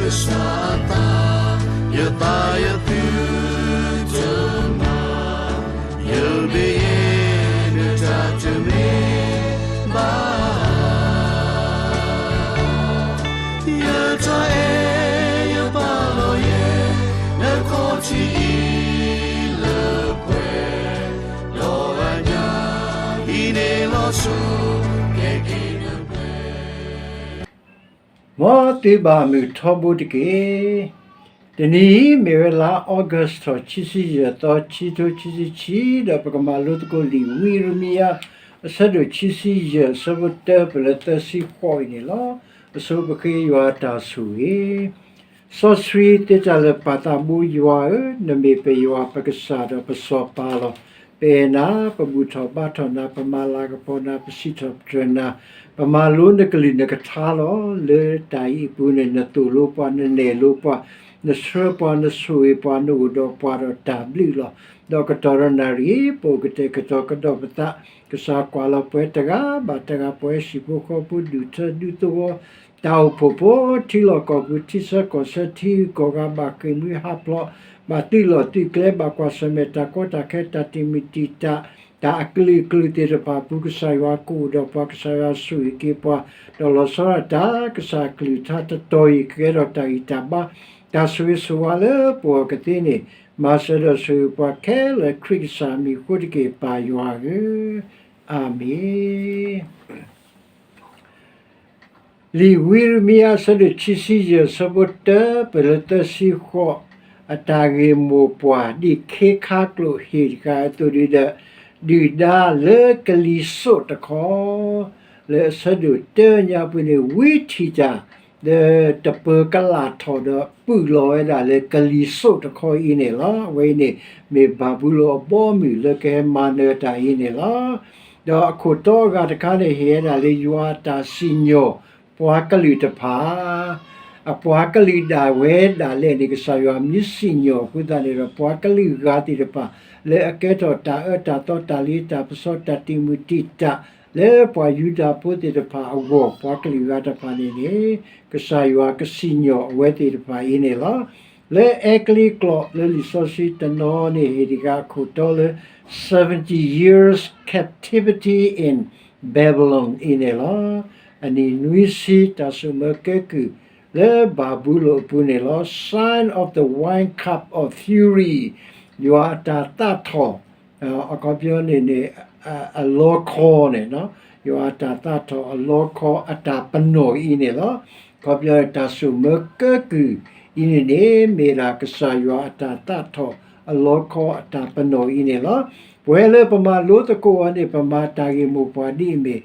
ကစၢ်အသး, ယသးယသုတမၤ, ယမ့ၢ်ယဲ နတၢ်တမ့ၢ်ဘၣ်. ယတၢ်အဲၣ်ယပာ်လီၤယဲ နခီၣ်ထံးအံၤလၢပှဲၤ, ဒီးအညၣ်အံၤန့ၣ်လီၤဆီ ကဲက့ၤနပှဲၤ မ်သုဘၣ်မုာ်ထီဘိတက့ၢ်. တနံၤအံၤမ့ၢ်ဝဲလါ August ထီၣ် ခံဆံယဲၢ်သီ ခံထိခံဆံခံ, ဒီးပကမၤလိသကိးလံာ်ဝံယံးရမံယၤ အဆၢဒိၣ်ခံဆံယဲၢ် အဆၢဖိတၢ ပလၢသၢဆံဃိးအံၤန့ၣ်လီၤ. အဆိပဃ့ယွၤတၢ်ဆိၣ်ဂ့ၤ စီဆှံသ့တၢ်လၢာ်ပၢ်သးဘိယွၤဧၢ, နမ့ၢ်ပယွၤပကစၢ်ဒီးပစီၤပၤလီၤ. ပအဲၣ်နၤ, ပဘူၣ်ထီၣ်ဘါထီၣ်နၤ, ပမၤလၤကပီၤနၤ, ပစံးထီၣ်ပတြၢၤနၤ, ပမၤလိနကလုၢ်နကထါလီၤ. လၢတၢ်အံၤအပူၤန့ၣ် နသိၣ်လိပှၤ, နနဲၣ်လိပှၤ, နဆှၢပှၤ, နဆိၣ်ဂ့ၤပှၤ, နအိၣ်ဒီးပှၤဒီးတၢ်ဘျုးလီၤ. ဒီးကတီၢ်ဒီးနၣ်ရံၣ် ပအိၣ်ကတဲာ်ကတီၤကဒီးပသး, ကစၢ်ကွၢ်လီၤပှၤတဂၤဘၣ်တဂၤ, ပှၤဟံၣ်ဖိဃီဖိ, ဒူၣ်ထၢဒူသဝီ, တၢ်အိၣ်ဖှိၣ်ဖိ, ထံလီၢ်ကီၢ်ပူၤ, ထံဆၢကီၢ်ဆၢ, ထံဂုၤကီၢ်ဂၤ, ဘၣ်ဃ့ၢ်မှံဟးဖျိး, ဘၣ်သုးလီၢ်သုးကျဲ, ဘၣ်ကွၢ်ဆၢၣ်မဲာ်တၢ်ကီတၢ်ခဲ, တၢ်တံာ်မုၢ်တံာ်တာ်, တၢ်အကလုာ်ကလုာ်သ့ၣ်တဖၣ်အပူၤ, ကစၢ်ယွၤကအိၣ်ဒီးပှၤ, ကစၢ်ယွၤဆိၣ်ဂ့ၤက့ၤပှၤ, ဒီးလီၤဆီဒၣ်တၢ်, ကစၢ်အကလုၢ်ကထါတတီၤအံၤ ကကဲထီၣ်တၢ်ဂံၢ်တၢ်ဘါ, တၢ်ဆိၣ်ဂ့ၤဆိၣ်ဝါလၢပဂီၢ်ကသ့န့ၣ်, မၤစၢၤဒီးဆိၣ်ဂ့ၤပှၤခဲလၢာ် ခရံာ်ကစၢ်အမံၤအဃိတက့ၢ်, ပၢ်ယွၤဧၢ, အၤမ့ၣ်. လံာ်ဝံယံးရမံယၤ အဆၢဒိၣ်ခံဆံယဲၢ် အဆၢဖိတၢ ပလၢသၢဆံဃိး, အတၢ်ဂ့ၢ်မိၢ်ပှၢ် ဒ်ခ့ခါကျိာ်ဟ့ၣ်တဃာ်အသိးဒီး, ဒုၣ်ဒါလၢကလံၤစိးတခီ, လၢအဆၢဒိၣ်တၢညါပူၤန့ၣ် ဝံထံၣ်တၢ် ဒီးတပၢၤကလာ်ထီၣ်ဒီး ပုၢ်လီၤဝဲဒၣ်လၢကလံၤစိးတခီအံၤန့ၣ်လီၤ. အဝဲအံၤန့ၣ် မ့ၢ်ဘၤဘူလိၣ်အဘီအမုၢ်လၢကဟဲမၤနၢၤတၢ်အံၤန့ၣ်လီၤ. ဒီးအခိၣ်တီအဂၤတခါန့ၣ် ဟ့ၣ်ဝဲဒၣ်လၢယွၤအတၢ်စံၣ်ညီၣ်ပှၤကလုာ်တဖၣ် အပှၤကလုာ်ဒၣ်ဝဲဒၣ်လဲာ်န့ၣ် ကစၢ်ယွၤမ့ၢ်စံၣ်ညီၣ်အဃိသတးန့ၣ်ဒီး ပှၤကလုာ်ဂၤသ့ၣ်တဖၣ် လၢအကဲထီၣ်တၢ်အၢတၢ်သီ တၢ်လ့တၢ်ပစီ တၢ်တံာ်မုၢ်တံာ်တာ် လၢပှၤယူဒၤဖိသ့ၣ်တဖၣ်အဂီၢ် ပှၤကလုာ်ဂၤတဖၣ်န့ၣ်န့ၣ် ကစၢ်ယွၤကစံၣ်ညီၣ်အဝဲသ့ၣ်တဖၣ်အံၤန့ၣ်လီၤ. လၢအဲကလံးကျိာ်လၢလံာ်စီဆှံတနီၤန့ၣ် ဟ့ၣ်တဂၤအခိၣ်တီလၢ seventy years captivity in Babylon အံၤန့ၣ်လီၤ. အနံၣ်နွံဆံတၢ်စိာ်မၢကဲကုၢ်လၢဘၤဘူလိၣ်အပူၤန့ၣ်လီၤ. Sign of the wine cup of fury ယွၤအတၢ်သးထီၣ် အခီပညီန့ၣ်န့ၣ် အလီခီန့ၣ်, ယွၤအတၢ်သးထီၣ်အလီခီအတၢ်ပနီၣ်အံၤန့ၣ်လီၤ. အခီပညီန့ၣ်တၢ်စိာ်မၢကဲကုၢ်အံၤန့ၣ်န့ၣ် မ့ၢ်ဒၣ်ကစၢ်ယွၤအတၢ်သးထီၣ်အလီခီအတၢ်ပနီၣ်အံၤန့ၣ်လီၤ. ပဝဲလၢပမၤလိသကိးအီၤန့ၣ် ပမၤတၢ်ဂ့ၢ်မိၢ်ပှၢ်ဒ်အမ့ၢ်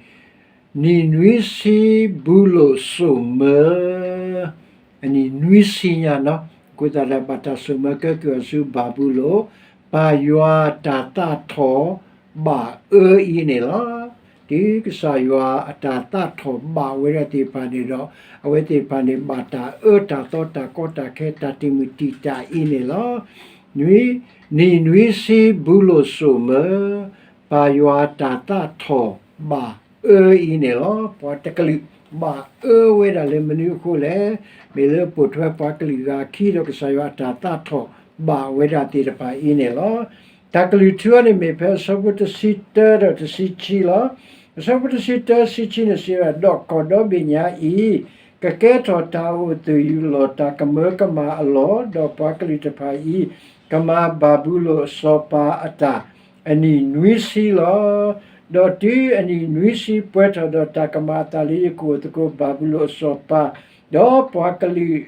နံၣ်နွံဆံဘူလိၣ်စိာ်မၢ အနံၣ်နွံဆံညါနီၤ, အဃိသတးဒီးဘၣ်တၢ်စိာ်မၢကဲကုၢ်အီၤဆူဘၤဘူလိၣ်, ပၢ်ယွၤတၢ်သးထီၣ်ဘၣ်အၢအံၤန့ၣ်လီၤ. တုၤကစၢ်ယွၤအတၢ်သးထီၣ်ဘၣ်ဝဲဒၣ်သ့ၣ်တဖၣ်န့ၣ်ဒီး အဝဲသ့ၣ်တဖၣ်န့ၣ် ဘၣ်တၢ်အၢတၢ်သီတၢ်ကီတၢ်ခဲတၢ်တံာ်မုၢ်တံာ်တာ်အံၤန့ၣ်လီၤ. နွံ, နံၣ်နွံဆံဘူလိၣ်စိာ်မၢ ပၢ်ယွၤတၢ်သးထီၣ်ဘၣ်အၢအံၤန့ၣ်လီၤ. ပှၤတကလုာ်ဘၣ်အၢဝဲဒၣ်လၢမနုၤအဃိလဲၣ်, မ့ၢ်လၢပိာ်ထွဲပှၤကလုာ်ဂၤအခံဒီးကစၢ်ယွၤအတၢ်သးထီၣ်ဘၣ်ဝဲဒၣ်သ့ၣ်တဖၣ်အံၤန့ၣ်လီၤ. တၢ်ကလုၢ်ထူအံၤန့ၣ်မ့ၢ်ဖဲအဆၢဖိတဆံတၢဒီးတဆံခံလီၤ. အဆၢဖိတဆံတၢ ဆံခံန့ၣ်စံးဝဲဒၣ်, ဒီးကီၢ်ဒီဘ့ၣ်ညါအံၤ ကကဲထီၣ်တၢ်အိၣ်သူၣ်ယုာ်လီၤတၢ်ကမၢကမၣ်အလီၢ်, ဒီးပှၤကလုာ်တဖၣ်အံၤ ကမၤဘၤဘူလိၣ်အစီၤပၤအတၢ် အနံၣ်နွံဆံလီၤ. ဒီးတုၤအနံၣ်နွံဆံပှဲၤထီၣ်ဒီး တၢ်ကမၤအသးလၢယကအိၣ်သကိးဘၤဘူလိၣ်အစီၤပၤ, ဒီးပှၤကလုာ်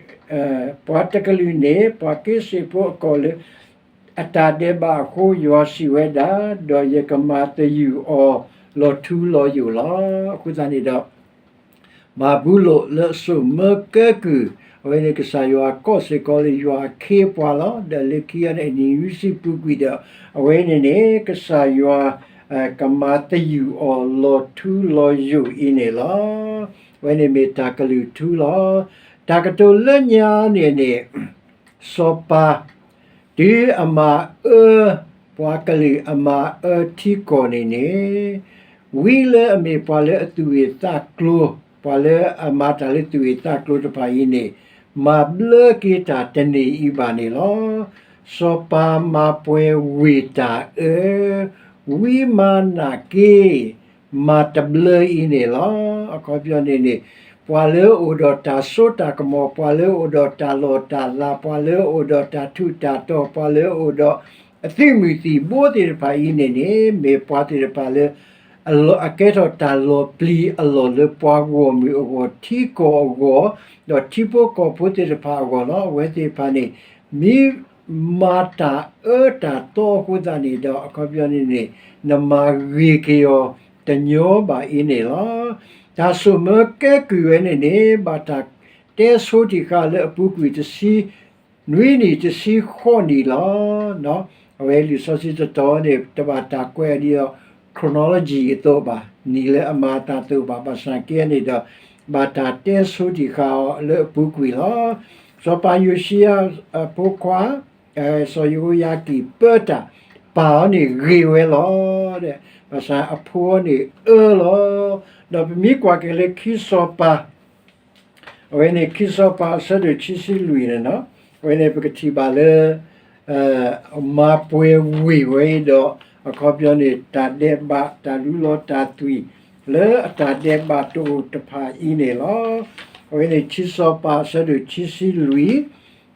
ပှၤတကလုာ်န့ၣ် ပှၤက့စ့ၣ်ဖိအကီၢ်လၢ အတၢ်ဒဲးဘးအဃိ ယွၤစံးဝဲဒၣ်, ဒီးယကမၤသယုၢ်အီၤလီၤထူလီၤယိာ်လီၤ. အဃိသတးန့ၣ်ဒီး ဘၤဘူလိၣ်လၢအစိာ်မၢကဲကုၢ်, အဝဲန့ၣ်ကစၢ်ယွၤကိးစ့ၢ်ကီးလၢယွၤအခ့အပှၤလီၤ. ဒီးလၢခံအံၤန့ၣ် အနံၣ်နွံဆံပူၤကွံာ်ဒီး အဝဲန့ၣ်န့ၣ် ကစၢ်ယွၤ ကမၤသယုၢ်အီၤလီၤထူလီၤယိာ်အံၤန့ၣ်လီၤ. အဝဲန့ၣ်မ့ၢ်တၢ်ကလုၢ်ထူလီၤ. တၢ်ကတိၤလၢညါန့ၣ်န့ၣ် စီၤပၤ တုၤအမၤအၢ ပှၤကလုာ်အမၤအၢထံကီၢ်န့ၣ်န့ၣ်, ဝံလၢအမ့ၢ်ပှၤလၢအသူၣ်ဂ့ၤသးကျိၤ, ပှၤလၢအမၤတၢ်လၢသူၣ်ဂ့ၤသးကျိၤတဖၣ်အံၤန့ၣ်, မၤဘျၢက့ၤတၢ်တန့ၢ်အံၤဘၣ်န့ၣ်လီၤ. စီၤပၤမၤပှဲၤဝ့ၢ်တၢ်အၢ, ဝံမၤနာ်က့ၤ မၤတဘျၢအံၤန့ၣ်လီၤ. အခီပညီန့ၣ်န့ၣ် ပှၤလၢအအိၣ်ဒီးတၢ်စိတၢ်ကမီၤ, ပှၤလၢအအိၣ်ဒီးတၢ်လီၢ်တၢ်လၤ, ပှၤလၢအအိၣ်ဒီးတၢ်ထူးတၢ်တီၤ, ပှၤလၢအအိၣ်ဒီးအသုးမုၢ်သံၣ်ဘိသ့ၣ်တဖၣ်အံၤန့ၣ်န့ၣ် မ့ၢ်ပှၤသ့ၣ်တဖၣ်လၢ အကဲထီၣ်တၢ်လီၤပျံၤအလီၢ်လၢပှၤဂီၢ်မုၢ်အဂီၢ်, ထံကီၢ်အဂီၢ်, ဒီးထံဖိကီၢ်ဖိသ့ၣ်တဖၣ်အဂီၢ်လီၤ. အဝဲသ့ၣ်တဖၣ်န့ၣ် မ့ၢ်မၤတၢ်အၢတၢ်သီအဃိသတးန့ၣ်ဒီး အခီပညီန့ၣ်န့ၣ် နမၤဂ့ၤက့ၤအီၤတညီဘၣ်အံၤန့ၣ်လီၤ. တၢ်စိာ်မၢကဲကုၢ်ဝဲန့ၣ်န့ၣ် ဘၣ်တၢ်တဲဆိတံၢ်ဃာ်လၢအပူၤကွံာ်တဆံ နွံနံၣ်တဆံဃိးနံၣ်လီၤ. အဝဲလံာ်စီဆှံတတီၤန့ၣ် တဘၣ်တၢ်ကွဲးဒ်သိး chronology အသိးဘၣ်, နံၣ်လၢအမၤအသးအသိးဘၣ်, ဘၣ်ဆၣ်က့န့ၣ်ဒီး ဘၣ်တၢ်တဲဆိတံၢ်ဃာ်အီၤလၢအပူၤကွံာ်လီၤ. စီၤပၤယိၤၡံယၤအဖိခွါ စီၤယဟိယၤကံၣ်ပၢတၢ်ပာ်အီၤန့ၣ်ဂ့ၤဝဲလီၤ. ဘၣ်ဆၣ်အဖိအီၤန့ၣ်အၢလီၤ. ဒီးပမ့ၢ်ကွၢ်က့ၤလၢခံစီၤပၤ အဝဲန့ၣ်ခံစီၤပၤအဆၢဒိၣ်ခံဆံလွံၢ်န့ၣ်လီၤ. အဝဲန့ၣ်ပကထံၣ်ဘၣ်လၢ မၤပှဲၤဝ့ၢ်ဝဲအံၤဒီး အခီပညီန့ၣ် တၢ်ဒဲးဘးတၢ်လူလီၤတၢ်သွံၣ် လၢအတၢ်ဒဲးဘးတအိၣ်တဖၣ်အံၤန့ၣ်လီၤ. အဝဲန့ၣ်ခံစီၤပၤအဆၢဒိၣ်ခံဆံလွံၢ်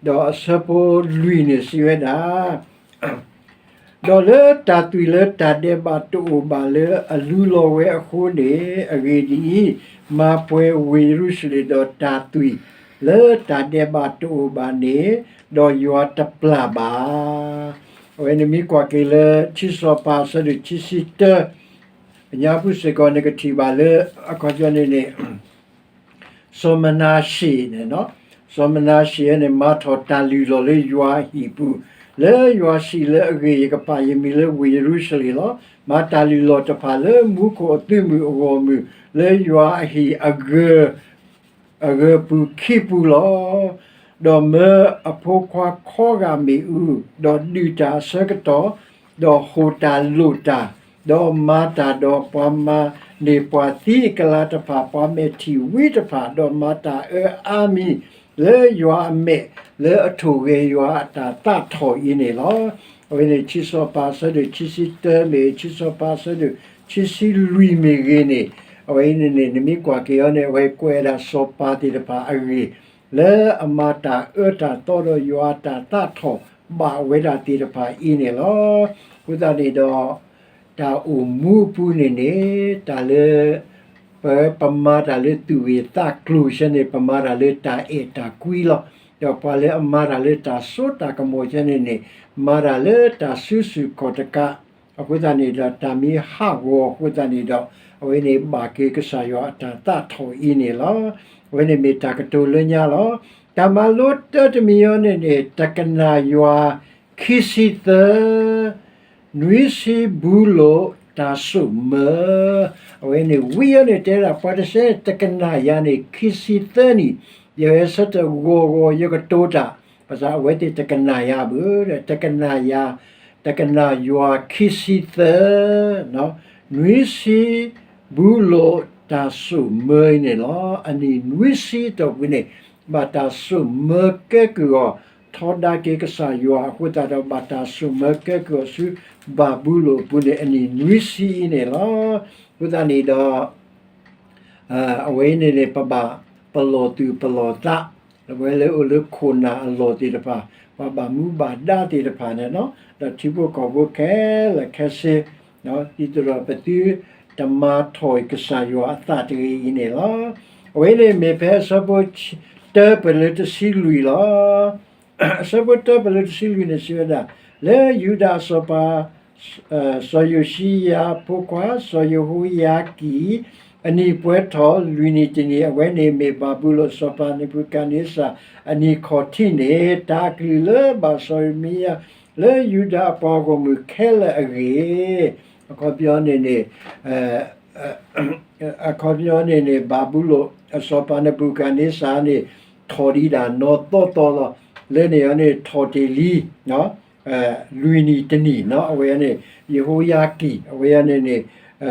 ဒီးအဆၢဖိလွံၢ်န့ၣ်စံးဝဲဒၣ် ဒီးလၢတၢ်သွံၣ်လၢတၢ်ဒဲးဘးတအိၣ်ဘၣ်လၢအလူလီၤဝဲအဃိန့ၣ် အဂ့ၢ်ဒ်အံၤ, မၤပှဲၤဝ့ၢ်ယရူၤၡလ့ၣ်ဒီးတၢ်သွံၣ်လၢတၢ်ဒဲးဘးတအိၣ်ဘၣ်န့ၣ်, ဒီးယွၤတပျၢ်ဘၣ်. အဝဲန့ၣ်မ့ၢ်ကွၢ်က့ၤလၢ ခံစီၤပၤအဆၢဒိၣ်ခံဆံတၢ အညါပူၤစ့ၢ်ကီးန့ၣ်ကထံၣ်ဘၣ်လၢ အခီပညီန့ၣ်န့ၣ် စီၤမနၤရှ့းန့ၣ်လီၤ. စီၤမနၤရှ့းန့ၣ် မၤထီၣ်တၢ်လုၢ်လီၢ်လၢယွၤအဟံၣ်ပူၤ, လၢယွၤစံးလၢအဂ့ၢ် ယကပာ်ယမံၤလၢဝ့ၢ်ယရူၤၡလ့ၣ်လီၤ. မၤတၢ်လုၢ်လီၢ်တဖၣ်လၢမူခိၣ်အသုးမုၢ်အဂီၢ်မုၢ် လၢယွၤအဟံၣ်အဂၢၢ် အဂၢၢ်ပူၤခံပူၤလီၤ. ဒီးမၢအဖိခွါခီဂာ်မ့ၣ်အူ, ဒီးဒုးတၢ်အဆၢကတီၢ်, ဒီးဟိၣ်တၢ်လိၣ်တၢ်, ဒီးမၤတၢ်ဒီးပှၤမၤန့ၢ်ပှၤသံအကလၤတဖၣ်, ပှၤမဲာ်ထံၣ်ဝံတဖၣ်, ဒီးမၤတၢ်အၢအါမံၤ လၢယွၤအမဲာ်, လၢအထိၣ်ဂဲၤယွၤအတၢ်သးထီၣ်အံၤန့ၣ်လီၤ. အဝဲန့ၣ် ခံစီၤပၤအဆၢဒိၣ်ခံဆံတၢမ့ၢ်ဂ့ၤ, ခံစီၤပၤအဆၢဒိၣ်ခံဆံလွံၢ်မ့ၢ်ဂ့ၤန့ၣ်, အဝဲအံၤန့ၣ်န့ၣ် နမ့ၢ်ကွၢ်က့ၤအီၤန့ၣ် အဝဲကွဲးဒၣ်စီၤပၤသ့ၣ်တဖၣ်အဂ့ၢ် လၢအမၤတၢ်အၢတၢ်သီဒီးယွၤအတၢ်သးထီၣ်ဘၣ်ဝဲဒၣ်သ့ၣ်တဖၣ်အံၤန့ၣ်လီၤ. အဃိသတးန့ၣ်ဒီး တၢ်အိၣ်မူအပူၤန့ၣ်န့ၣ် တၢ်လၢ ပ ပမၤတၢ်လၢသူၣ်ဂ့ၤသးကျိၤဆၢန့ၣ် ပမၤတၢ်လၢတၢ်အဲၣ်တၢ်ကွံလီၤ. ဒီးပှၤလၢအမၤတၢ်လၢတၢ်စိတၢ်ကမီၤဆၢန့ၣ်န့ၣ် မၤတၢ်လၢတၢ်စုဆူၣ်ခီၣ်တကး အဃိသတးန့ၣ်ဒီး တၢ်မ့ၢ်ဟးဂီၤအဃိသတးန့ၣ်ဒီး အဝဲန့ၣ်ဘၣ်က့ၤကစၢ်ယွၤအတၢ်သးထီၣ်အံၤန့ၣ်လီၤ. အဝဲန့ၣ်မ့ၢ်တၢ်ကတိၤလၢညါလီၤ. တၢ်မၤလိတၢတမံၤအံၤန့ၣ်န့ၣ် တကနၣ်ယွၤ ခံဆံသၢ နွံဆံဘူလိာ်တၢ်စိာ်မၢ, အဝဲန့ၣ်ဝံၤအံၤန့ၣ် တဲဒၣ်ပှၤတစဲးန့ၣ် တကနၣ်ယၤန့ၣ် ခံဆံသၢနံၣ်, ယဟဲဆၢထၢၣ်ဂီၤဂီၤယကတိၤတၢ်, ဘၣ်ဆၣ်အဝဲသ့ၣ်တကနၣ်ယၤဘၣ်, တကနၣ်ယၤ, တကနၣ်ယွၤခံဆံသၢ နွံဆံဘူလိာ်တၢ်စိာ်မၢအံၤန့ၣ်လီၤ. အနံၣ်နွံဆံအတီၢ်ပူၤန့ၣ် ဘၣ်တၢ်စိာ်မၢကဲကုၢ်အီၤ, ထီဒါက့ၤကစၢ်ယွၤအဃိသတးဒီး ဘၣ်တၢ်စိာ်မၢကဲကုၢ်အီၤဆူဘၤဘူလိၣ်အပူၤန့ၣ် အနံၣ်နွံဆံအံၤန့ၣ်လီၤ. အဃိသတးန့ၣ်ဒီး အဝဲအံၤန့ၣ်န့ၣ် ပဘၣ်ပလီၢ်သူၣ်ပလီၢ်သး, အဝဲလၢအိၣ်လၢခိၣ်နၢ်အလီၢ်သ့ၣ်တဖၣ်, ပှၤဘၣ်မူဘၣ်ဒါသ့ၣ်တဖၣ်န့ၣ်လီၤ, ဒီးထံဖိကီၢ်ဖိခဲလၢာ်ခဲဆ့, ဒ်သိးဒီးပသုတမၤထီၣ်ကစၢ်ယွၤအသးတဂ့ၤအံၤန့ၣ်လီၤ. အဝဲန့ၣ်မ့ၢ်ဖဲအဆၢဖိတၢပၢၢ်လၢတဆံလွံၢ်လီၤ. အဆၢဖိတၢပၢၢ်လၢတဆံလွံၢ်န့ၣ်စံးဝဲဒၣ်, လၢယူဒၤအစီၤပၤ စီၤယိၤၡံယၤအဖိခွါ စီၤယဟိယၤကံၣ် အနံၣ်ပှဲၤထီၣ်လွံၢ်နံၣ်တနံၣ်, အဝဲန့ၣ်မ့ၢ်ဘၤဘူလိၣ်အစီၤပၤနဘူၤခၣ်နံစၢ်အနံၣ်ခီၣ်ထံးန့ၣ်, တၢ်အကလုၢ်လၢဘၣ်စီၤယံးရမံယၤ လၢယူဒၤအပှၤဂီၢ်မုၢ်ခဲလၢာ်အဂ့ၢ်, အခီပညီန့ၣ်န့ၣ် အခီပညီန့ၣ်န့ၣ် ဘၤဘူလိၣ်အစီၤပၤနဘူၤခၣ်နံစၢ်န့ၣ် ထီၣ်ဒံးဒၣ်နီၢ်သီသီလီၤ. လၢန့ၣ်အံၤန့ၣ် ထီၣ်တ့ၢ်လံ လွံၢ်နံၣ်တနံၣ်နီၤ. အဝဲန့ၣ် ယဟိယၤကံၣ်, အဝဲန့ၣ်န့ၣ်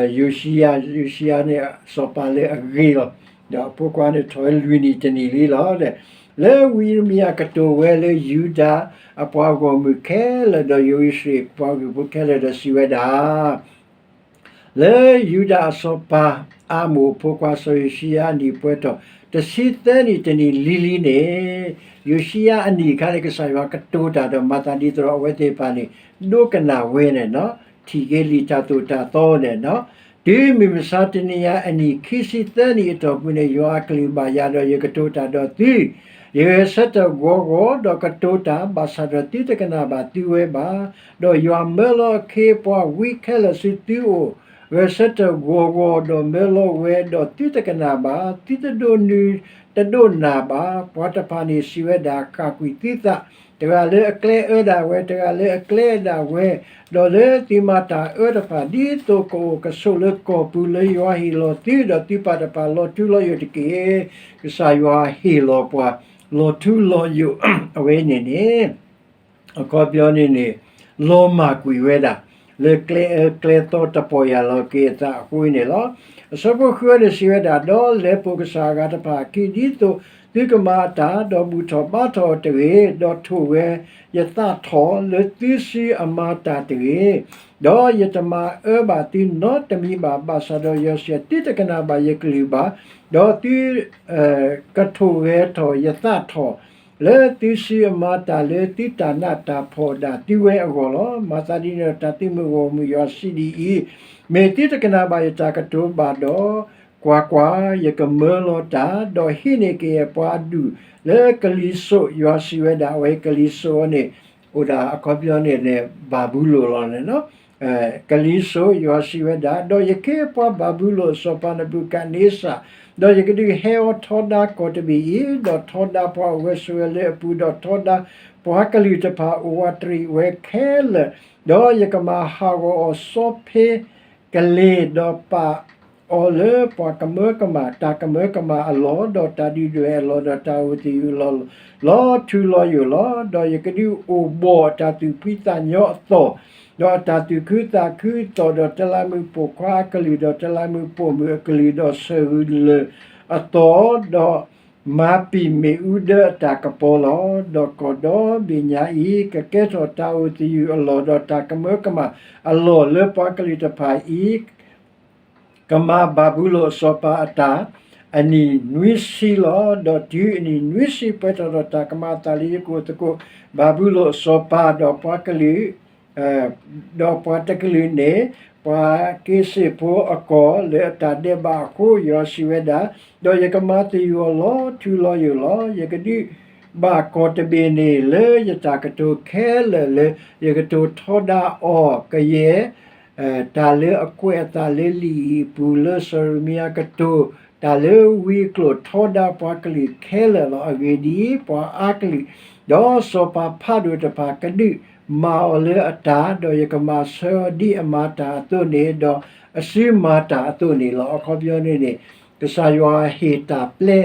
ယိၤၡံယၤ, ယိၤၡံယၤန့ၣ် စီၤပၤလၢအဂ့ၤလီၤ. ဒီးအဖိခွါန့ၣ် ထီၣ်လွံၢ်နံၣ်တနံၣ်လံလီၤ. လၢဝံယံးရမံယၤကတိၤဝဲလၢယူဒၤအပှၤဂီၢ်မုၢ်ခဲလၢာ် ဒီးယရူၤၡလ့ၣ်ပှၤဂ့ၢ်ဖိခဲလၢာ်ဒီးစံးဝဲဒၣ်, လၢယူဒၤအစီၤပၤအၤမိၣ်အဖိခွါစီၤယိၤၡံယၤအနံၣ်ပှဲၤထီၣ်တဆံသၢနံၣ်တနံၣ်လံၤလံၤန့ၣ်, ယိၤၡံယၤအနံၣ်အခါန့ၣ် ကစၢ်ယွၤကတိၤတၢ်ဒီးမၤသးဒ်သိးဒီးအဝဲသ့ၣ်တဖၣ်န့ၣ် ဒိကနၣ်ဝဲန့ၣ်, ထံၣ်က့ၤလံာ်တၢ်သိၣ်တၢ်သီန့ၣ်, တုၤမုၢ်မဆါတနံၤညါအနံၣ်ခံဆံသၢနံၣ်အတီၢ်ပူၤန့ၣ် ယွၤအကလုၢ်ဘၣ်ယၤဒီးယကတိၤတၢ်ဒီးသု ယဂဲၤဆၢထၢၣ်ဂီၤဂီၤဒီးကတိၤတၢ် ဘၣ်ဆၣ်ဒီးသုတကနၣ်ဘၣ်သုဝဲဘၣ်. ဒီးယွၤမၢလီၤအခ့အပှၤဝံခဲလၢာ်ဆူသုအိၣ်, ဂဲၤဆၢထၢၣ်ဂီၤဂီၤဒီးမၢလီၤဝဲ, ဒီးသုတကနၣ်ဘၣ်, သုတဒိးနုၤတဒိးနၢ်ဘၣ်. ပှၤတဖၣ်န့ၣ်စံးဝဲဒၣ်, ဃၣ်ကွံာ်သုသး, တဂၤလၢအကျဲအၢဒၣ်ဝဲ, တဂၤလၢအကျဲအၢဒၣ်ဝဲ, ဒီးလၢသုမၤတၢ်အၢတဖၣ် ဒ်သိးကအိၣ်ကဆိးလၢကီၢ်ပူၤလၢယွၤဟ့ၣ်လီၤသု, ဒီးသုပၢ်တဖၣ်လီၤထူလီၤယိာ်တက့ၢ်. ကစၢ်ယွၤဟ့ၣ်လီၤပှၤ လီၤထူလီၤယိာ် အဝဲန့ၣ်န့ၣ် အခီပညီန့ၣ်န့ၣ် လီၤမၢ်ကွံာ်ဝဲဒၣ် လၢကျဲအၢကျဲသီတပီၢ်ယၢ်လီၤက့ၤအသးအဃိန့ၣ်လီၤ. အဆၢဖိဃုန့ၣ်စံးဝဲဒၣ်, ဒီးလဲၤပိာ်ကစၢ်အဂၤတဖၣ်အခံ ဒ်သိးသုကမၤအတၢ်, ဒီးဘူၣ်ထီၣ်ဘါထီၣ်အီၤတဂ့ၤ, ဒီးထိၣ်ဝဲယသးထီၣ်လၢသုစုအမၤတၢ်တဂ့ၤ. ဒီးယတမၤအၢဘၣ်သုနီတမံၤဘၣ်. ဘၣ်ဆၣ်ဒီးယွၤစံး, သုတကနၣ်ဘၣ်ယကလုၢ်ဘၣ်, ဒီးသု ကထိၣ်ဂဲၤထီၣ်ယသးထီၣ် လၢသုစုအမၤတၢ်လၢသုတၢ်နးတၢ်ဖှီၣ်ဒၣ်သုဝဲအဂီၢ်လီၤ. မၤသးဒ်န့ၣ်ဒီးတၢ်သုးမုၢ်ဂီၢ်မုၢ်ယွၤစံးဒ်အံၤ, မ့ၢ်သုတကနၣ်ဘၣ်ယတၢ်ကတိၤဘၣ်ဒီး, ကွၢ်ကွၢ်, ယကမၢလီၤတၢ်, ဒီးဟံးန့ၢ်က့ၤပှၤအဒူၣ်လၢကလံၤစိး, ယွၤစံးဝဲဒၣ်, အဝဲကလံၤစိးအံၤန့ၣ် အိၣ်ဒၣ်အခီပညီန့ၣ်န့ၣ် ဘၤဘူလိၣ်လီၤန့ၣ်လီၤ. ကလံၤစိး, ယွၤစံးဝဲဒၣ်, ဒီးယကဟ့ၣ်ပှၤဘၤဘူလိၣ်အစီၤပၤနဘူၤခၣ်နံစၢ်, ဒီးယကဒုးဟဲအီၤထီဒါကီၢ်တဘ့ၣ်အံၤ, ဒီးထီဒါပှၤအိၣ်ဝဲဆိးဝဲလၢအပူၤ, ဒီးထီဒါပှၤကလုာ်တဖၣ်အိၣ်ဝးတရံးဝဲခဲလၢာ်, ဒီးယကမၤဟးဂီၤအီၤစီဖ့ကလ့ၤ, ဒီးပာ်အီၤလၢပှၤကမၢကမၣ်, တၢ်ကမၢကမၣ်အလီၢ်, ဒီးတၢ်ဒုၣ်ဒွဲၣ်အလီၢ်, ဒီးတၢ်အိၣ်သယုၢ်အလီၢ်, လီၤထူလီၤယိာ်လီၤ. ဒီးယကဒုးအိၣ်ဘှီၣ်အတၢ်သူၣ်ဖှံသးညီအသီၣ်, ဒီးအတၢ်သူၣ်ခုသးခုအသီၣ်, ဒီးတလးမူးပိာ်ခွါအကလုၢ်, ဒီးတလးမူးပိာ်မုၣ်အကလုၢ်, ဒီးဆၢၣ်ဂူာ်လၢၢ်အသီၣ်, ဒီးမၤပံာ်မ့ၣ်အူဒၢအတၢ်ကပီၤလီၤ. ဒီးကီၢ်ဒီဘ့ၣ်ညါအံၤ ကကဲထီၣ်တၢ်အိၣ်သယုၢ်အလီၢ်, ဒီးတၢ်ကမၢကမၣ်အလီၢ်လၢပှၤကလုာ်တဖၣ်အံၤ ကမၤဘၤဘူလိၣ်အစီၤပၤအတၢ် အနံၣ်နွံဆံလီၤ. ဒီးတုၤအနံၣ်နွံဆံပှဲၤထီၣ်ဒီး တၢ်ကမၤအသးလၢယကအိၣ်သကိး ဘၤဘူလိၣ်အစီၤပၤဒီးပှၤကလုာ် ဒီးပှၤတကလုာ်န့ၣ် ပှၤက့စ့ၣ်ဖိအကီၢ်လၢအတၢ်ဒဲးဘးအဃိ, ယွၤစံးဝဲဒၣ်, ဒီးယကမၤသယုၢ်အီၤလီၤထူလီၤယိာ်လီၤ. ယကဒုးဘၣ်ကီၢ်တဘ့ၣ်န့ၣ် လၢယတၢ်ကတိၤခဲလၢာ်လၢယကတိၤထီဒါအီၤ, ကယဲၢ် တၢ်လၢအကွဲးအသးလၢလံာ်အံၤအပူၤ လၢစီၤယံးရမံယၤကတိၤတၢ်လၢဝံအကျိာ် ထီဒါပှၤကလုာ်ခဲလၢာ်လီၤ. အဂ့ၢ်ဒ်အံၤ, ပှၤအါကလုာ် ဒီးစီၤပၤဖးဒိၣ်တဖၣ် ကဒုးမၤအီၤလၢအတၢ်, ဒီးယကမၤဆၢအီၤဒ်အမၤတၢ်အသိးန့ၣ်, ဒီးအစုမၤတၢ်အသိးန့ၣ်လီၤ. အခီပညီန့ၣ်န့ၣ် ကစၢ်ယွၤဟ့ၣ်တၢ်ပျဲ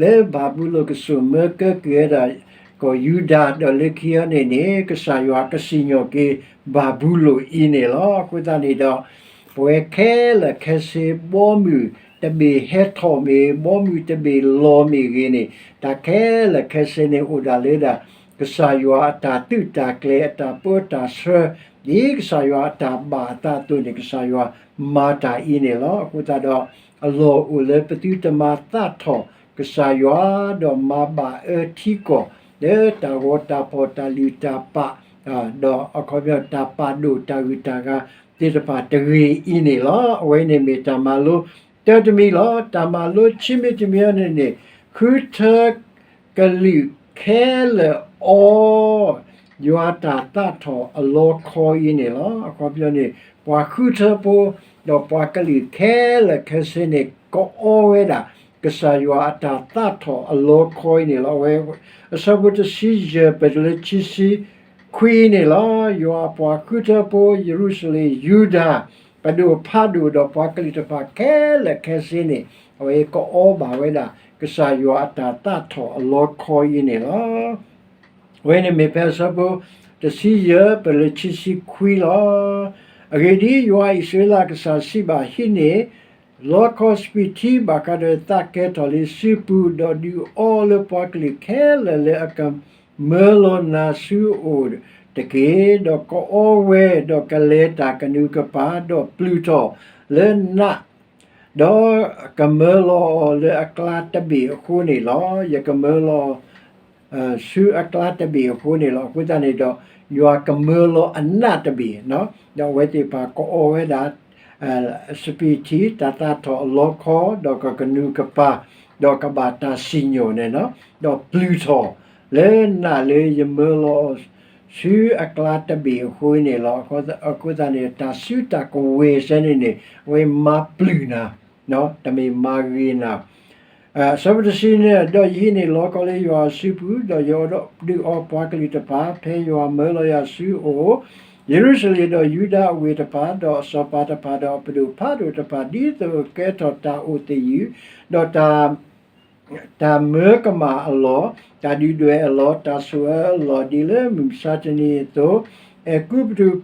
လၢဘၤဘူလိၣ်ကစိာ်မၢကဲက့ၤဝဲဒၣ် ကီၢ်ယူဒၤ, ဒီးလၢခံအံၤန့ၣ်န့ၣ် ကစၢ်ယွၤကစံၣ်ညီၣ်က့ၤဘၤဘူလိၣ်အံၤန့ၣ်လီၤ. အဃိသတးန့ၣ်ဒီး ပဝဲခဲလၢာ်ခဲဆ့ ဘီမုၢ်တဘ့ၣ်ဟဲထီၣ်မ့ၢ်ဂ့ၤ, ဘီမုၢ်တဘ့ၣ်လီၤမ့ၢ်ဂ့ၤန့ၣ်, တၢ်ခဲလၢာ်ခဲဆ့န့ၣ် အိၣ်ဒၣ်လၢဒၣ် ကစၢ်ယွၤအတၢ်သုးတၢ်ကျဲၤ အတၢ်ပၢတၢ်ဆှၢ ဒ်ကစၢ်ယွၤအတၢ်ဘၣ်အသးအသိးန့ၣ် ကစၢ်ယွၤမၤတၢ်အံၤန့ၣ်လီၤ. အဃိသတးဒီး အလီၢ်အိၣ်လၢပသုတမၤသးထီၣ်ကစၢ်ယွၤ ဒီးမၤဘၣ်အၢထံကီၢ် လၢတၢ်ဂီၤတၢ်ဖီၣ် တၢ်လုၢ်တၢ်ပာ် ဒီးအခီပညီတၢ်ပာ်ဒိၣ်တၢ်ဂုၤတၢ်ဂၤသ့ၣ်တဖၣ်တဂ့ၤအံၤန့ၣ်လီၤ. အဝဲန့ၣ်မ့ၢ်တၢ်မၤလိတၢ်တမံၤလီၤ. တၢ်မၤလိခံမံၤတမံၤအံၤန့ၣ်န့ၣ် ဃုထၢကလုာ်ခဲလၢာ်အီၤ ယွၤတၢ်သးထီၣ်အလီခီအံၤန့ၣ်လီၤ. အခီပညီန့ၣ် ပှၤဃုထၢဖိ ဒီးပှၤကလုာ်ခဲလၢာ်ခဲဆ့န့ၣ် ကအီဝဲဒၣ် ကစၢ်ယွၤအတၢ်သးထီၣ်အလီခီအံၤန့ၣ်လီၤ. အဝဲ အဆၢဖိတဆံယဲၢ် ပတုၤလၢခံဆံခွံန့ၣ်လီၤ. ယွၤအပှၤဃုထၢဖိ ယရူၤၡလ့ၣ် ယူဒၤ ပဒိၣ်ဖးဒိၣ်ဒီးပှၤကလုာ်တဖၣ်ခဲလၢာ်ခဲဆ့န့ၣ် အဝဲကအီဘၣ်ဝဲဒၣ် ကစၢ်ယွၤအတၢ်သးထီၣ်အလီခီအံၤန့ၣ်လီၤ. အဝဲန့ၣ်မ့ၢ်ဖဲအဆၢဖိတဆံယဲၢ် ပတုၤလၢခံဆံခွံလီၤ. အဂ့ၢ်ဒ်အံၤ, ယွၤအံၣ်စရ့လးအကစၢ်စံးဘၣ်, ဟံးန့ၢ် လီခီစပံးထံဘၣ်ဃးဒီးသးကဲထီၣ်လံစုပူၤ, ဒီးဒုးအီလၢပှၤကလုာ်ခဲလၢာ်လၢအကမၢလီၤနၤဆူအအိၣ်တက့ၢ်. ဒီးကအီဝဲ, ဒီးကလဲၤတၢ်ကနူၤကပၤ, ဒီးပျုၢ်ထီၣ်လၢနး, ဒီးကမၢလီၤအီၤလၢအကျါတဘ့ၣ်အဃိန့ၣ်လီၤ. ယကမၢလီၤ ဆူအကျါတဘ့ၣ်အဃိန့ၣ်လီၤ. အဃိသတးန့ၣ်ဒီး ယွၤကမၢလီၤအနးတဘ့ၣ်, ဒီးအဝဲသ့ၣ်တဖၣ်ကအီဝဲဒၣ် စပံးထံ တၢ်သးထီၣ်အလီခီ, ဒီးကကနူၤကပၤ, ဒီးကဘၣ်တၢ်စံၣ်ညီၣ်န့ၣ်, ဒီးပျုၢ်ထီၣ်လၢနးလၢယမၢလီၤအီၤ ဆူအကျါတဘ့ၣ်အဃိန့ၣ်လီၤ. အဃိသတးန့ၣ် တၢ်စုတၢ်ကဝဲၤစဲန့ၣ်န့ၣ် အဝဲမၤပျုၢ်နၤ, တမ့ၢ်မၤဂ့ၤနၤ အဆၢဖိတဆံန့ၣ်, ဒီးယဟံးန့ၢ်လီခီလၢယွၤအစုပူၤ, ဒီးယဒုးအီပှၤကလုာ်တဖၣ် ဖဲယွၤမၢလီၤယၤဆူအအိၣ်, ယရူၤၡလ့ၣ်, ဒီးယူဒၤအဝ့ၢ်တဖၣ်, ဒီးအစီၤပၤတဖၣ်, ဒီးအပဒိၣ်ဖးဒိၣ်တဖၣ်, ဒ်သိးကကဲထီၣ်တၢ်အိၣ်သယုၢ်, ဒီးတၢ် တၢ်မၢကမၣ်အလီၢ်, တၢ်ဒုၣ်ဒွဲၣ်အလီၢ်, တၢ်ဆိၣ်အၢအလီၢ်, ဒ်လၢမုၢ်မဆါတနံၤအသိး, အဲၤကူပတူး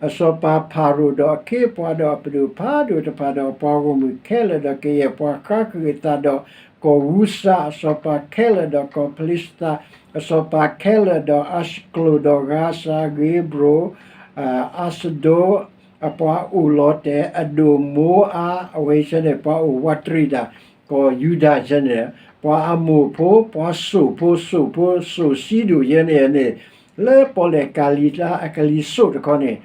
အစီၤပၤဖၤရိၤ, ဒီးအခ့အပှၤ, ဒီးအပဒိၣ်ဖးဒိၣ်တဖၣ်, ဒီးအပှၤဂီၢ်မုၢ်ခဲလၢာ်, ဒီးကယဲၢ်ပှၤဃါဃုာ်အသး, ဒီးကီၢ်ဝူစၤအစီၤပၤခဲလၢာ်, ဒီးကီၢ်ဖလံၡသးအစီၤပၤခဲလၢာ်, ဒီးအၤၡကလိၣ်, ဒီးဂါဇၤ, ဂ့ၤဘြိၣ်, အၤစဒိၣ်, အပှၤအိၣ်လီၤတဲာ်, အဒိၣ်, မိအါ, အဝဲဆဲန့ၣ် ပှၤအိၣ်ဝးတရံးတၢ်, ကီၢ်ယူဒၤဆဲန့ၣ်, ပှၤအမိၣ်ဖိ, ပှၤစိာ်ဖိ, စိာ်ဖိ, စိာ်စံဒိၣ်ယဲန့ၣ်န့ၣ်, လၢပီၣ်လဲၣ်ကၤလံၤတၢ်အကလံၤစိးတခီန့ၣ်,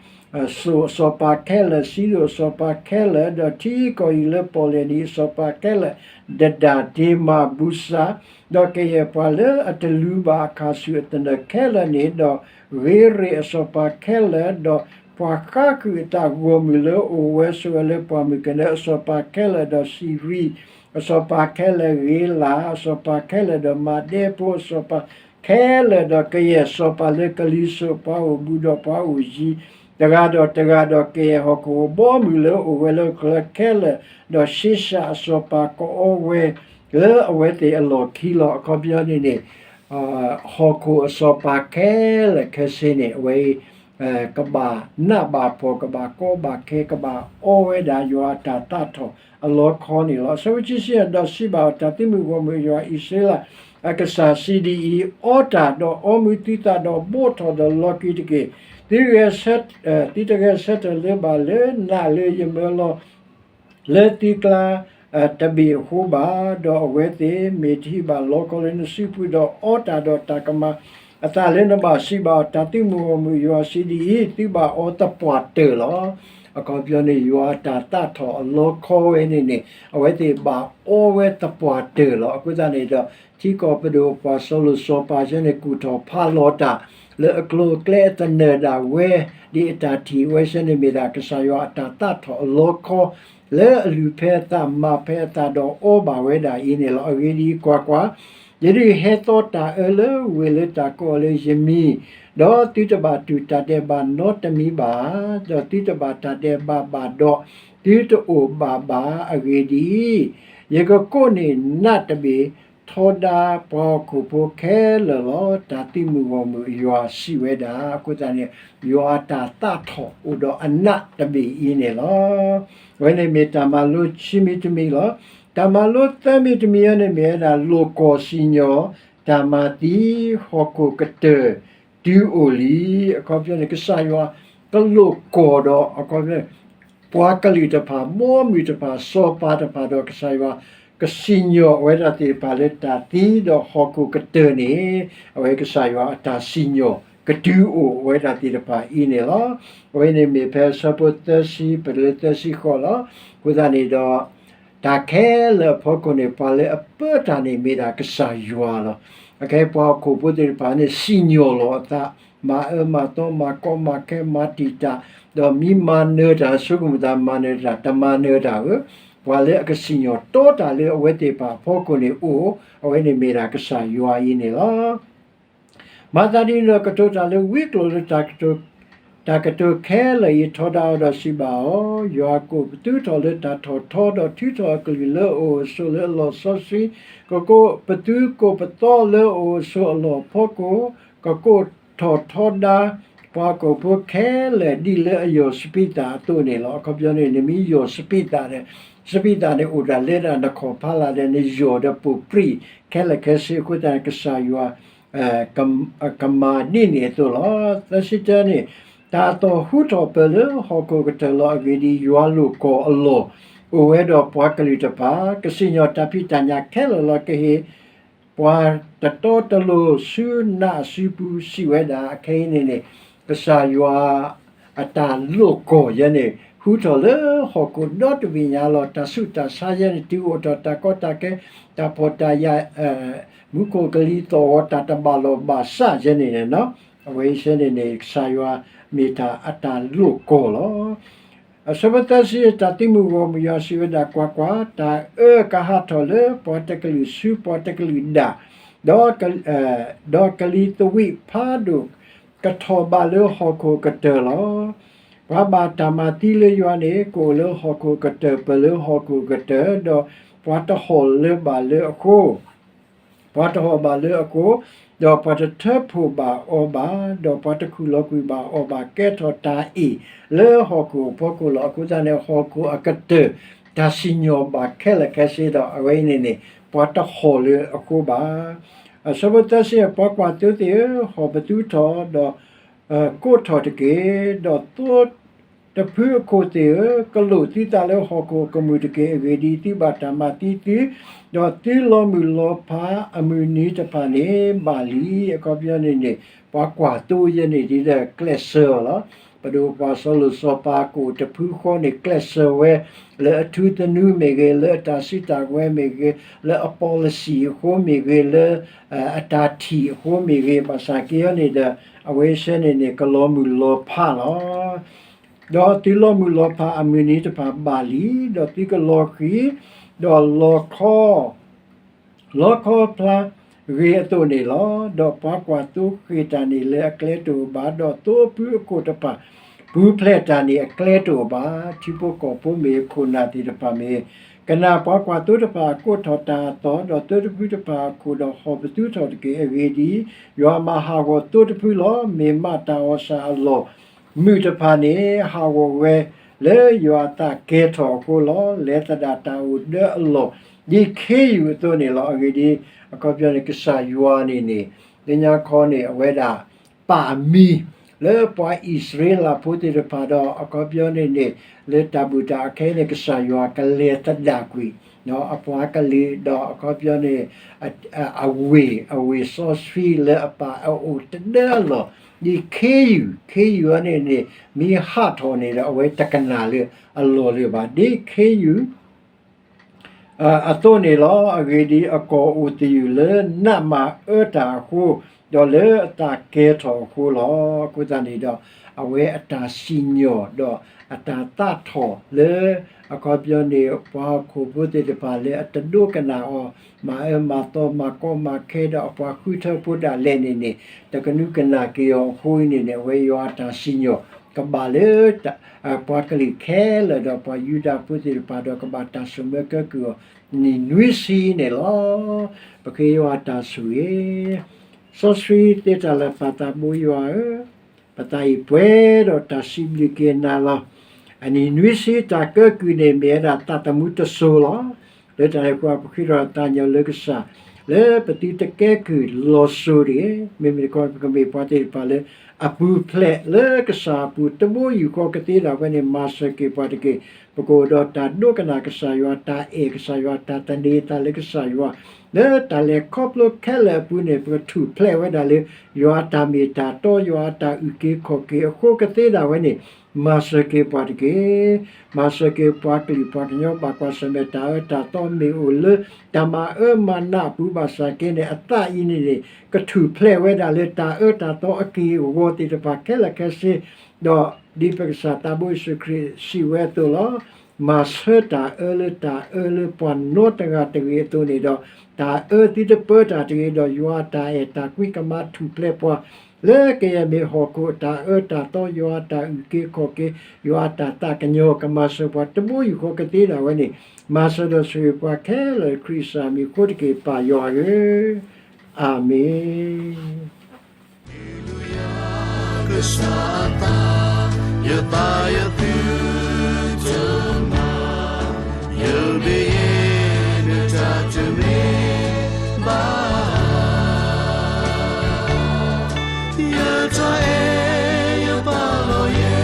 စိာ်အစီၤပၤခဲလၢာ်, စံဒိၣ်အစီၤပၤခဲလၢာ်, ဒီးထံကီၢ်အံၤလၢပီၣ်လဲၣ်နံၤအစီၤပၤခဲလၢာ်, ဒဒၣ်, တ့မၤ, ဘူစၤ, ဒီးကယဲၢ်ပှၤလၢအတလူၤဘၣ်အခးဆူၣ်အသနၢၣ်ခဲလၢာ်န့ၣ်, ဒီးဂ့ၤရ့ၣ်အစီၤပၤခဲလၢာ်, ဒီးပှၤဃါဃုာ်အသးဂီၢ်မုၢ်လၢအိၣ်ဝဲဆိးဝဲလၢ ပှၢ်မုၢ်ကနၢအစီၤပၤခဲလၢာ်, ဒီးစံရံအစီၤပၤခဲလၢာ်, ဂ့ၤလးအစီၤပၤခဲလၢာ်, ဒီးမၤဒဲဖိအစီၤပၤခဲလၢာ်, ဒီးကယဲၢ်စီၤပၤလၢကလံၤစိး, ပှၤအိၣ်ဘူးဒီးပှၤအိၣ်ယံၤ, တဂၤဒီးတဂၤ, ဒီးကယဲၢ်ဟီၣ်ခိၣ်အဘီအမုၢ်လၢအိၣ်ဝဲလၢကျဲခဲလၢာ်, ဒီးၡ့ၡၣ်အစီၤပၤကအီဝဲ လၢအဝဲသ့ၣ်အလီၢ်ခံလီၤ. အခီပညီန့ၣ်န့ၣ်, ဟီၣ်ခိၣ်အစီၤပၤခဲလၢာ်ခဲဆ့န့ၣ် အဝဲ ကဘၣ်နးဘၣ်ဖှီၣ်, ကဘၣ်ကီဘၣ်ခဲ, ကဘၣ်အီဝဲဒၣ်ယွၤအတၢ်သးထီၣ်အလီခီန့ၣ်လီၤ. အဆၢဖိခံဆံယဲၢ်, ဒီးစံးဘၣ်အီၤ, တၢ်သုးမုၢ်ဂီၢ်မုၢ်ယွၤအံၣ်စရ့လးအကစၢ်စံးဒ်အံၤ, အီတၢ်, ဒီးအီမူၤသုသး, ဒီးဘိးထီၣ်ဒီးလီၤက့ၤတက့ၢ်. သုတဂဲၤဆၢထၢၣ်လၢၤဘၣ်လၢနးလၢယမၢလီၤ လၢသုကျါတဘ့ၣ်အဃိဘၣ်, ဒီးအဝဲသ့ၣ်မ့ၢ်တဟံးဘၣ်လီခီလၢနစုပူၤ, ဒီးအီတၢ်ဒီးတၢ်ကမၤအသးလၢနဘၣ်, စံးဘၣ်အီၤ, တၢ်သုးမုၢ်ဂီၢ်မုၢ်ယွၤစံးဒ်အံၤ, သုဘၣ်အီသပှၢ်တၢၢ်လီၤ. အခီပညီန့ၣ် ယွၤအတၢ်သးထီၣ်အလီခီဝဲန့ၣ်န့ၣ် အဝဲသ့ၣ်ဘၣ်အီဝဲသပှၢ်တၢၢ်လီၤ. အဃိသတးန့ၣ်ဒီး ထံကီၢ်ပဒိၣ်ပှၤစီၤလိာ်စီၤပၤဆဲန့ၣ် ကူၣ်ထီၣ်ဖးလီၤတၢ် လၢအကျိၤအကျဲအသနၢၣ်ဒၣ်ဝဲ, ဒ်အတၢ်ထံၣ်ဝဲဆဲန့ၣ် မ့ၢ်ဒၣ်ကစၢ်ယွၤအတၢ်သးထီၣ်အလီခီ လၢအလုၢ်ဖဲအသးမၤဖဲအသးဒီးအီဘၣ်ဝဲဒၣ်အံၤန့ၣ်လီၤ. အဂ့ၢ်ဒ်အံၤ, ကွၢ်ကွၢ်, ယဒုးဟဲသီတၢ်အၢလၢဝ့ၢ်လၢတၢ်ကိးအီၤလၢယမံၤ, ဒီးသုတဘၣ်တူၢ်တၢ်ဒဲးဘးနီတမံၤဘၣ်, ဒီးသုတဘၣ်တၢ်ဒဲးဘးဘၣ်ဒီး, သုတအိၣ်ဘၣ်ဘၣ်. အဂ့ၢ်ဒ်အံၤ, ယကကိးန့ၢ်နးတဘ့ၣ် ထီဒါပှၤဟီၣ်ခိၣ်ဖိခဲလၢာ်လီၤ. တၢ်သုးမုၢ်ဂီၢ်မုၢ်အယွၤစံးဝဲဒၣ်. အဃိသတးန့ၣ် ယွၤအတၢ်သးထီၣ်အိၣ်ဒီးအနးတဘ့ၣ်အံၤန့ၣ်လီၤ. အဝဲန့ၣ်မ့ၢ်တၢ်မၤလိခံမံၤတမံၤလီၤ. တၢ်မၤလိသၢမံၤတမံၤအံၤန့ၣ် မ့ၢ်ဝဲဒၣ်လိာ်ကွီၢ်စံၣ်ညီၣ်, တၢ်မၤသံ, ဟီၣ်ခိၣ်ကတၢၢ်တုၤအိၣ်လံ. အခီပညီန့ၣ် ကစၢ်ယွၤကလိာ်ကွီၢ်ဒီး အခီပညီ ပှၤကလုာ်တဖၣ်, ဘီမုၢ်တဖၣ်, စီၤပၤတဖၣ်, ဒီးကစၢ်ယွၤကစံၣ်ညီၣ်အဝဲဒၣ်သ့ၣ်တဖၣ်လၢတၢ်သံဒီးဟီၣ်ခိၣ်ကတၢၢ်န့ၣ်, အဝဲကစၢ်ယွၤအတၢ်စံၣ်ညီၣ်ကတုၤအိၣ်ဝဲဒၣ်သ့ၣ်တဖၣ်အံၤန့ၣ်လီၤ. အဝဲန့ၣ်မ့ၢ်ဖဲအဆၢဖိသၢဆံ ပတုၤလၢသၢဆံဃိးလီၤ. အဃိသတးန့ၣ်ဒီး တၢ်ခဲလၢာ်အဖီခိၣ်န့ၣ် ပှၤလၢအပၢတၢ်န့ၣ်မ့ၢ်ဒၣ်ကစၢ်ယွၤလီၤ. အခဲအံၤပှၤဟီၣ်ခိၣ်ဖိသ့ၣ်တဖၣ်န့ၣ် စံၣ်ညီၣ်လီၤအသး, မၤအၢမၤသီ, မၤကီမၤခဲ, မၤတံာ်တာ်, ဒီးမ့ၢ်မၤနၢၤတၢ်, ဆိကမိၣ်သးမၤနၢၤတၢ်, တမၤနၢၤတၢ်ဧၢ, ပှၤလၢအကစံၣ်ညီၣ်တီတၢ်လၢအဝဲသ့ၣ်တဖၣ်အဖီခိၣ်န့ၣ်အိၣ်, အဝဲန့ၣ်မ့ၢ်ဒၣ်ကစၢ်ယွၤအံၤန့ၣ်လီၤ. မၤသးဒ်န့ၣ်ဒီး ကတိၤတၢ်လၢဝံကျိာ်လၢ တၢ်ကတိၤခဲလၢာ်အံၤထီဒါအီၤဒီးစံးဘၣ်အီၤ, ယွၤကိးပသူထီၣ်လၢတၢ်ထီၣ်ထီ, ဒီးထုးထီၣ်အကလုၢ်လၢအအိၣ်အဆိးလၢအလီၢ်စီဆှံ, ကကိးပသူကိးပသီလၢအအိၣ်အဆိးအလီၢ်ဖီခိၣ်, ကကိးထီၣ်ထီဒါ ပှၤဟီၣ်ခိၣ်ဖိခဲလၢာ်ဒ်လၢအယီၢ်စပံးသၣ်အသိးန့ၣ်လီၤ. အခီပညီန့ၣ် နမ့ၢ်ယီၢ်စပံးသၣ်ဒီး စပံးသၣ်န့ၣ်အိၣ်ဒၣ်လဲဒၣ်နခီၣ်ဖးလၢ်ဒီး နယီၢ်ဒီးပိာ်ပြံၣ်ခဲလၢာ်ခဲဆ့အဃိသတးန့ၣ် ကစၢ်ယွၤ ကမၤဒ်န့ၣ်အသိးလီၤ. သၢဆံတၢန့ၣ် တၢ်သီၣ်ဟူထီၣ်ပၢၢ်လၢဟီၣ်ခိၣ်ကတၢၢ်လီၤ. အဂ့ၢ်ဒ်အံၤ, ယွၤလိာ်ကွီၢ်အလီၢ် အိၣ်ဝဲဒီးပှၤကလုာ်တဖၣ် ကစံၣ်ညီၣ်တၢ်ဖံးတၢ်ညၣ်ခဲလၢာ်လီၤ. ကဟ့ၣ် ပှၤတတီတလိၤဆူနးအစုပူၤ စံးဝဲဒၣ်, အခဲအံၤန့ၣ်န့ၣ် ကစၢ်ယွၤအတၢ်လိာ်ကွီၢ်ယဲန့ၣ် ဟူထီၣ်လၢဟီၣ်ခိၣ်ဒီတဘ့ၣ်ညါလီၤ. တၢ်ဆူးတၢ်ဆါယဲန့ၣ် တုၤအိၣ်ထီၣ်တၢ်ကီတၢ်ခဲ တၢ်ဖှီၣ်တၢ်ယာ် မူခိၣ်ကလံၤသီၣ်ဂီၤ တၢ်တဘၣ်လိာ်ဘၣ်စးယဲန့ၣ်န့ၣ် အဝဲအံၤန့ၣ်န့ၣ် ကစၢ်ယွၤမ့ၢ်တၢ်အတၢ်လိာ်ကွီၢ်လီၤ. အဆၢဖိသၢဆံ တၢ်သံမုၢ်ဂီၢ်မုၢ် ယွၤစံးဝဲဒၣ်, ကွၢ်ကွၢ်, တၢ်အၢကဟးထီၣ်လၢပှၤတကလုာ်ဆူပှၤတကလုာ်ဒၣ်, ဒီး ဒီးကလံၤသဝံးဖးဒိၣ်ကထီၣ်ဘၣ်လၢဟီၣ်ခိၣ်ကတၢၢ်လီၤ. ပှၤဘၣ်တၢ်မၤသံလၢယွၤန့ၣ် ကအိၣ်လၢဟီၣ်ခိၣ်ကတၢၢ် ပၢၢ်လၢဟီၣ်ခိၣ်ကတၢၢ်, ဒီးပှၤတဟီၣ်လၢၤဘၣ်လၢအဃိ ပှၤတဟီၣ်ဘၣ်လၢအဃိ, ဒီးပှၤတထၢဖှိၣ်ဘၣ်အီၤဘၣ်, ဒီးပှၤတခူၣ်လီၤကွံာ်ဘၣ်အီၤဘၣ်, ကဲထီၣ်တၢ်အ့ၣ်လၢဟီၣ်ခိၣ်အဖီခိၣ်လီၤ. အဃိသတးန့ၣ် ဟီၣ်ခိၣ်အကတၢၢ် တၢ်စံၣ်ညီၣ်ဘၣ်ခဲလၢာ်ခဲဆ့ဒီး အဝဲအံၤန့ၣ်န့ၣ် ပှၤတဟီၣ်လၢအဃိဘၣ်. အဆၢဖိသၢဆံ ပှၤကွၢ်သိသ့ၣ်ဧၢ, ဟီၣ်ပသူထီၣ်, ဒီး ကိးထီၣ်တက့ၢ်. ဒီးသိတဖုအခိၣ်သ့ၣ်ဧၢ, ကလိာ်သုသးလၢဟီၣ်ခိၣ်အကမူၣ်တက့ၢ်. အဂ့ၢ်ဒ်အံၤ, သုဘၣ်တၢ်မၤသံသု, ဒီးသုလီၤမုၢ်လီၤဖးအမုၢ်နံၤတဖၣ်န့ၣ်ဘၣ်လံ. အခီပညီန့ၣ်န့ၣ် ပှၤကွၢ်သိယဲန့ၣ်ဒ်လဲၣ် ကျဲးစၢးအီၤလီၤ. ပဒိၣ်ပှၤစီၤလိၤစီၤပၤကအိၣ်တဖုဃီန့ၣ် ကျဲးစၢးဝဲ လၢအထူသနူမ့ၢ်ဂ့ၤ, လၢအတၢ်စုတၢ်ဝဲၤမ့ၢ်ဂ့ၤ, လၢအ policy အဃိမ့ၢ်ဂ့ၤ, လၢ အတၢ်ထံၣ်အဃိမ့ၢ်ဂ့ၤ, ဘၣ်ဆၣ်က့ၤအီၤန့ၣ်ဒီး အဝဲဆဲန့ၣ်န့ၣ် ကလီၤမုၢ်လီၤဖးလီၤ. ဒီးသုလီၤမုၢ်လီၤဖးအမုၢ်နံၤတဖၣ်ဘၣ်လံ, ဒီးသုကလီၤဃံၤ, ဒီးလီၤခီ လီၤခီဖျါဂ့ၤအသိးန့ၣ်လီၤ. ဒီးပှၤကွၢ်သိဃ့ၢ်တၢ်န့ၣ်လၢအကျဲတအိၣ်ဘၣ်, ဒီးသိအဖုအခိၣ်တဖၣ် ပူၤဖျဲးတၢ်န့ၣ်အကျဲတအိၣ်ဘၣ်. ထံဖိကီၢ်ဖိမ့ၢ်ခိၣ်နၢ်သ့ၣ်တဖၣ်မ့ၢ် ကနၣ်ပှၤကွၢ်သိတဖၣ်အကိးထီၣ်တၢ်အသီၣ်, ဒီးသိတဖုတဖၣ်အခိၣ်ဒီးဟီၣ်ပသူထီၣ်တက့ၢ်. အဂ့ၢ်ဒ်အံၤ, ယွၤမၤဟးဂီၤသိတဖုလီၤ. မ့ၢ်မးတၢ်အီၣ်ဆၣ်အလီၢ် မုၢ်တဖၣ်န့ၣ် ဟးဂီၤဝဲလၢယွၤအသးကဲထီၣ်အဃိလီၤ. လဲၤသဒၣ်တၢ်အိၣ်ဒၢအလီၢ် ဒ်ခ့ယုၢ်အသိးန့ၣ်လီၤ. အဂ့ၢ်ဒ်အံၤ, အခီပညီန့ၣ် ကစၢ်ယွၤန့ၣ်န့ၣ် လၢညါခီန့ၣ် အဝဲဒၣ် ပာ်အမံၤ လၢပှၤအံၣ်စရ့လးဖိသ့ၣ်တဖၣ်ဒီး အခီပညီန့ၣ်န့ၣ် လၢတၢ်ဘူၣ်တၢ်အီၣ်ခဲအံၤန့ၣ် ကစၢ်ယွၤကလဲၤသဒၣ်ကွံာ် အပှၤကလုာ်ဒီး အခီပညီန့ၣ် အဝ့ၢ် အဝ့ၢ်စီဆှံလၢအပာ်အအိၣ်တဒၢအလီၢ် ဒ်ခ့ယုၢ်, ခ့ယုၢ်အီၤန့ၣ်န့ၣ် မ့ၢ်ဟးထီၣ်န့ၣ်ဒီး အဝဲတကနၣ်လၢအလီၢ်လၢၤဘၣ်. ဒ်ခ့ယုၢ် အသိးန့ၣ်လီၤ. အဂ့ၢ်ဒ်အံၤ, အကီၢ်အိၣ်သယုၢ်လၢနးမၤအၢတၢ်အဃိ, ဒီးလၢအသးကဲထီၣ်အဃိလီၤ. အဃိသတးန့ၣ်ဒီး အဝဲအတၢ်စံၣ်ညီၣ် ဒီးအတၢ်သးထီၣ်လၢ အခီပညီန့ၣ် ပှၤဟီၣ်ခိၣ်ဖိသ့ၣ်တဖၣ်လၢအတဒိကနၣ်အီၤ, မၤအၢမၤသီ မၤကီမၤခဲဒီးအပှၤဃုထၢဖိဒၣ်လဲာ်န့ၣ်န့ၣ် တကနုကနၣ်က့ၤအီၤအဃိအံၤန့ၣ်န့ၣ် အဝဲယွၤအတၢ်စံၣ်ညီၣ် ကဘၣ်လၢ ပှၤကလုာ်ခဲလၢာ်ဒီးပှၤယူဒၤဖိသ့ၣ်တဖၣ်ဒီး ကဘၣ်တၢ်ဆိၣ်မၢကဲကုၢ်အီၤ နံၣ်နွံဆံန့ၣ်လီၤ. ပဃ့ယွၤတၢ်ဆိၣ်ဂ့ၤ, စီဆှံသ့တၢ်လၢာ်ပၢ်သးဘိယွၤဧၢ, ပသးအံၤပှဲၤဒီးတၢ်စံးဘျုးက့ၤနၤလီၤ. အနံၣ်နွံဆံတၢ်ကဲကုၢ်န့ၣ် မ့ၢ်ဝဲဒၣ်သးသမူတစိၤလီၤ. လၢတၢ်န့ၣ်အဃိ ပဃ့ထီၣ်သးညီလၢကစၢ် လၢပသုတကဲကုၢ်လီၤစိၤတဂ့ၤ. မ့မ့ၢ်တခီ ပကမ့ၢ်ပှၤသ့ၣ်တဖၣ်လၢအပူၤဖျဲးလၢကစၢ်အပူၤ တဘိယူၢ်ဃီကသ့ဒၣ်ဝဲန့ၣ် မၤစၢၤက့ၤပှၤတက့ၢ်. ပကအိၣ်ဒီးတၢ်ဒိကနၣ်ကစၢ်ယွၤ, တၢ်အဲၣ်ကစၢ်ယွၤ, တၢ်သန့ၤသးလၢကစၢ်ယွၤ, လၢတၢ်လဲၤခီဖျိခဲလၢာ်အပူၤန့ၣ် ပကထူၣ်ဖျဲးဝဲဒၣ်လၢ ယွၤအတၢ်မ့ၢ်တၢ်တီ, ယွၤအတၢ်အုၣ်က့ၤခီၣ်က့ၤအဃိကသ့ဒၣ်ဝဲန့ၣ် မၤစၢၤက့ၤပှၤတက့ၢ်. မၤစၢၤက့ၤပှၤကလုာ်ပှၤကညီဘၣ်ကွၢ်ဆၢၣ်မဲာ်တၢ်အၢတၢ်သီမ့ၢ်အိၣ်လၢ တၢ်မၤအၢမၤနးအပူၤဘၣ်ဆၣ်က့န့ၣ် အသးအံၤန့ၣ်န့ၣ် ကထူၣ်ဖျဲးဝဲဒၣ်လၢတၢ်အၢတၢ်သီအက့ၢ်အဂီၤသ့ၣ်တဖၣ်ခဲလၢာ်ခဲဆ့, ဒီးဒ်ပကစၢ်သးဘိယ့ၣ်ၡူးခရံာ်စံးဝဲအသိးလီၤ. မၤဆၢတၢ်အၢလၢတၢ်အၢလၢပှၤနီတဂၤတဂ့ၤအသိးန့ၣ်ဒီး တၢ်အၢသုတပၢတၢ်တဂ့ၤဒီး ယွၤအတၢ်အဲၣ်တၢ်ကွံကမၤထူၣ်ဖျဲးပှၤ လၢကယဲၢ်မ့ၢ်ဟီၣ်ခိၣ်အတၢ်အၢတၢ်သီ, ယွၤအတၢ်အုၣ်က့ၤခီၣ်က့ၤ, ယွၤအတၢ်သးကညီၤ ကမၤစၢၤပှၤတဘိယူၢ်ဃီကသ့ဒၣ်ဝဲန့ၣ် မၤစၢၤဒီးဆိၣ်ဂ့ၤပှၤခဲလၢာ် ခရံာ်အမံၤအဃိတက့ၢ် ပၢ်ယွၤဧၢ, အၤမ့ၣ်. ကစၢ်အသး, ယသးယသုတမၤ, ယမ့ၢ်ယဲ နတၢ်တမ့ၢ်ဘၣ်. ယတၢ်အဲၣ်ယပာ်လီၤယဲ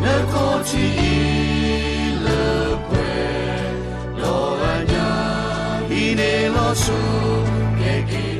နခီၣ်ထံးအံၤလၢပှဲၤ, ဒီးအညၣ်ဟံးန့ၢ်လီၤဆူကဲက့ၤ